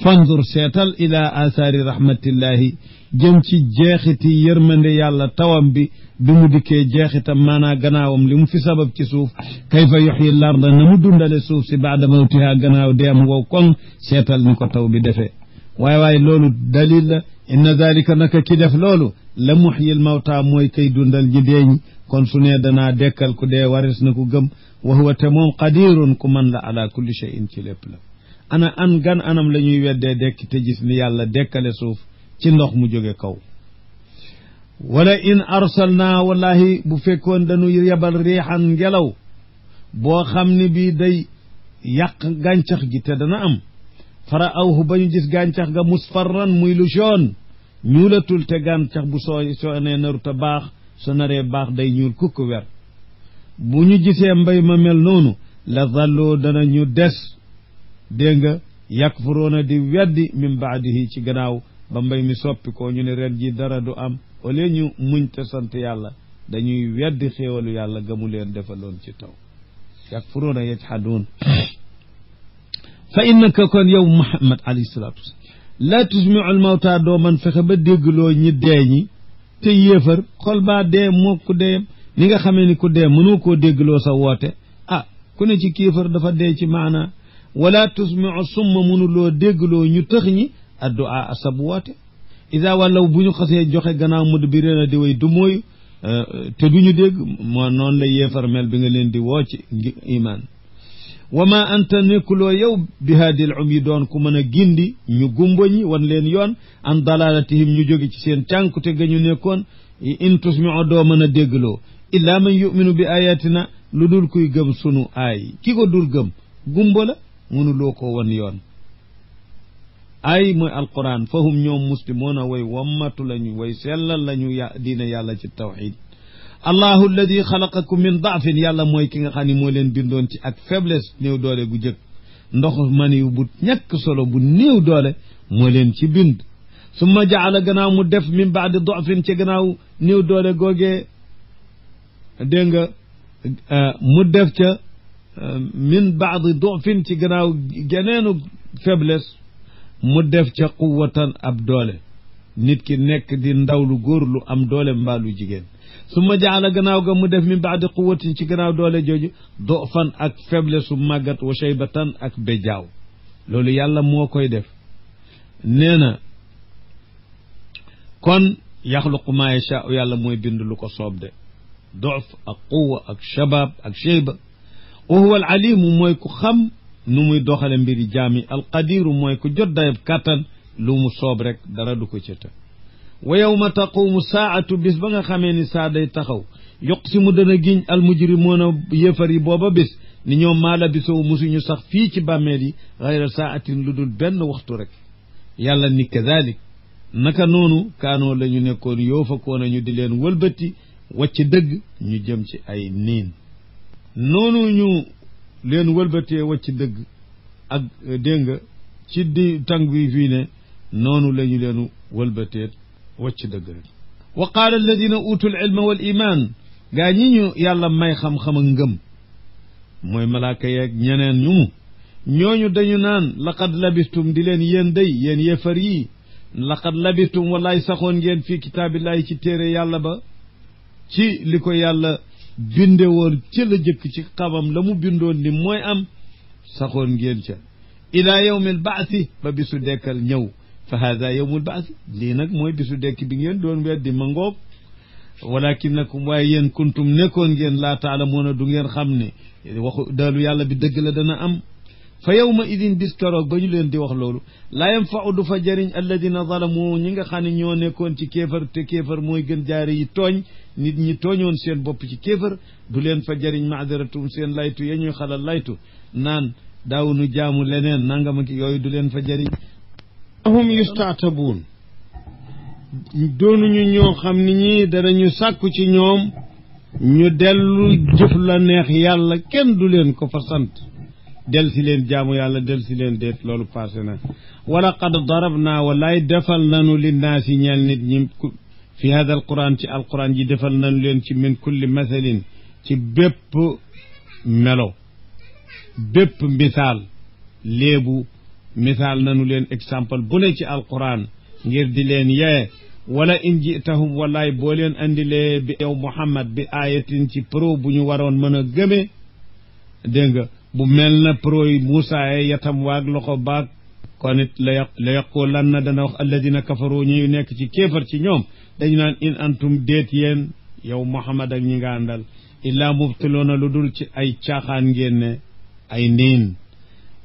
fanzur seetal ila asaari rahmatillahi jëm ci jeexiti yërmande yàlla tawam bi mu dikkee jeexitam maanaa gannaawam li mu fi sabab ci suuf kayfa yuxyi larda na mu dundale suuf si baada mawtiha gannaaw deem wow koŋ seetal ni ko taw bi defee waaye loolu dalil la inna dalika naka ki def loolu la muxyil mawta mooy kay dundal ji deeñ kon su ne danaa dekkal ku dee waris na ku gëm wa huwa te moom qadirun ku man la ala kulli shay'in ci lépp la gan anam la ñuy weddee dekki te gis ni yàlla dekkale suuf ci ndox mu jóge kaw wala in arsalna wallahi bu fekkoon dañu yebal riixan ngelaw boo xam ne bii day yàq gàncax gi te dana am fara awhu ba ñu gis gàncax ga musfarran muy lu jaune ñuulatul te gàncax bu soo nee naruta baax su naree baax day ñuul kukk wer bu ñu gisee mbay ma mel noonu la zallu dana ñu des dégg nga yakfuruuna di weddi min baadihi ci gannaaw ba mbay mi soppi ko ñu ne ren ji dara du am au lieu ñu muñ te sant yàlla dañuy weddi xéewalu yàlla gamu leen defaloon ci taw yakfuruuna yajhaduun fa innaka kon yow Muhammad alayhi salaatu wasalaam laa tusmiu al mawta doo man fexe ba déggloo ñi dee ñi te yéefar xol baa dee moo ku dee ni nga xamee ni ku dee mënoo koo déggloo sa woote ku ne ci kéefar dafa dee ci maana wala tusmiu summa mënuloo déggloo ñu tëx ñi addu'a asab woote isa wàllaw bu ñu xasee joxe gannaaw mudbiriina di way du mooy te duñu dégg moo noonu la yéefar mel bi nga leen di woo ci iman wa ma anta nekkuloo yow bi haadil um yi doon ku mën a gindi ñu gumbo ñi wan leen yoon an dalalatihim ñu jóge ci seen cànkute ga ñu nekkoon in tusmiu doo mën a déggloo illa man yuminu bi ayatina lu dul kuy gëm sunu aay ki ko dul gëm gumbo la mënuloo ko wan yoon ay mooy alquran fahum ñoom muslimoona way wammatu lañu way sellal lañu diine yàlla ci tawxid allahu alladi xalaqakum min daafin yàlla mooy ki nga xam ne moo leen bindoon ci ak faiblesse néew doole gu jëkk ndox maniyu bu ñàkk solo bu néew doole moo leen ci bind summa jaala gannaaw mu def min baadi daafin ci gannaaw néew doole googee dégg nga mu def ca min baadi dofin ci gannaaw geneenu faiblesse mu def ca quwwatan ab doole nit ki nekk di ndaw lu góor lu am doole mbaa lu jigéen su ma jaala gannaaw ga mu def min baadi quwwatin ci gannaaw doole jooju dofan ak faiblesse su màggat wa shaybatan ak bejaaw loolu yàlla moo koy def nee na kon yaxluqu maa yashaa yàlla mooy bind lu ko soob de dof ak quwa ak shabab ak shayba wa huwa al alimu mooy ku xam nu muy doxale mbiri jaami alqadiru mooy ku jot dayab kàttan lu mu soob rek dara du ko cëta wa yawma taqumu saatu bis ba nga xamee ni saa day taxaw yuqsimu dana giñ almujrimoona yéefar yi booba bis ni ñoom maala bisoo musuñu sax fii ci bàmmeel yi xayra saatin lu dul benn waxtu rek yàlla ni kadalik naka noonu kaanoo la ñu nekkoon yoo fa koona ñu di leen wëlbati wacc dëgg ñu jëm ci ay niin noonu ñu leen wëlbatee wacc dëgg ak dégg nga ci di tàng bi fii ne noonu la ñu leen wëlbatee wacc dëgg rek wa qaala alladina utul ilma wal iman gaa ñi ñu yàlla may xam-xam ak ngëm mooy malaaka yeeg ñeneen ñu mu ñooñu dañu naan laqad labistum di leen yéen day yéen yéefar yi laqad labistum wallaay saxoon ngeen fii kitaabillahi ci téere yàlla ba ci li ko yàlla binde woon ci la jëkk ci xamam la mu bindoon ni mooy am saxoon ngeen ca ila yawmil baasi ba bisu dekkal ñëw fa hada yawmul baasi lii nag mooy bisu dekk bi ngeen doon weddi ma ngoog walakinakum waaye yéen kuntum nekkoon ngeen laa taalamuuna du ngeen xam ne waxu dalu yàlla bi dëgg la dana am fa yawma idin bis keroog ba ñu leen di wax loolu laa yanfau du fa jëriñ alladina zalamu ñi nga xam ne ñoo nekkoon ci kéefar te kéefar mooy gën jaari yi tooñ nit ñi tooñoon seen bopp ci kéefar du leen fa jëriñ maadaratum seen laytu ya ñuy xalal laytu naan daawunu jaamu leneen nangama ki yooyu du leen fa jëriñ hum yustaatabuun doonuñu ñoo xam ni ñii danañu sàkku ci ñoom ñu dellu jëf la neex yàlla kenn du leen ko fa sant del si leen jaamu yàlla del si leen déet loolu passé na wala qad darab naa walaay defal nanu linnaasi ñeel nit ñi fi hada alquran ci alquran ji defal nanu leen ci min kulli mathalin ci bépp melo bépp misaal léebu misaal nanu leen exemple bu ne ci alquran ngir di leen yee wala in jitahum walaay boo leen andilee bi yow Muhammad bi ayatin ci pro bu ñu waroon mën a gëme dégg nga bu mel na pro yi Muusaa yatam waag loxo baag kon it la yaqulan na dana wax alladina kafaru ñuy nekk ci kéefar ci ñoom dañu naan in antum déet yéen yow Muhammad ak ñi nga àndal illaa mubtiloona lu dul ci ay caaxaan ngeen ne ay niin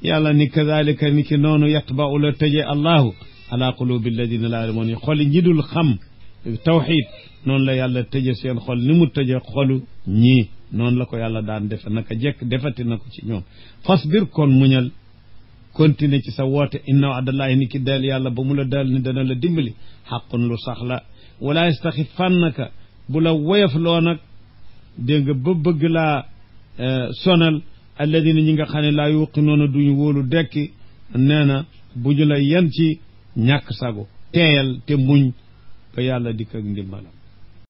yàlla ni kadalika ni ki noonu yatba'u la tëje allahu ala qulubi alladina laa ya'lamuun xoli ñi dul xam tawxid noonu la yàlla tëje seen xol ni mu tëje xolu ñii noonu la ko yàlla daan defe naka jekk defati na ko ci ñoom fasbir kon muñal continuer ci sa woote inna wa'dallahi ni ki dal yàlla ba mu la dal ni dana la dimbali xaqun lu sax la wala yastaxifannaka bu la woyof loo nag dégg nga ba bëgg laa sonal alladina ñi nga xam ne laa yuqinoona duñu wóolu dekki nee na bu ñu la yen ci ñàkk sago teeyal te muñ ba yàlla dikk ak ndimbalam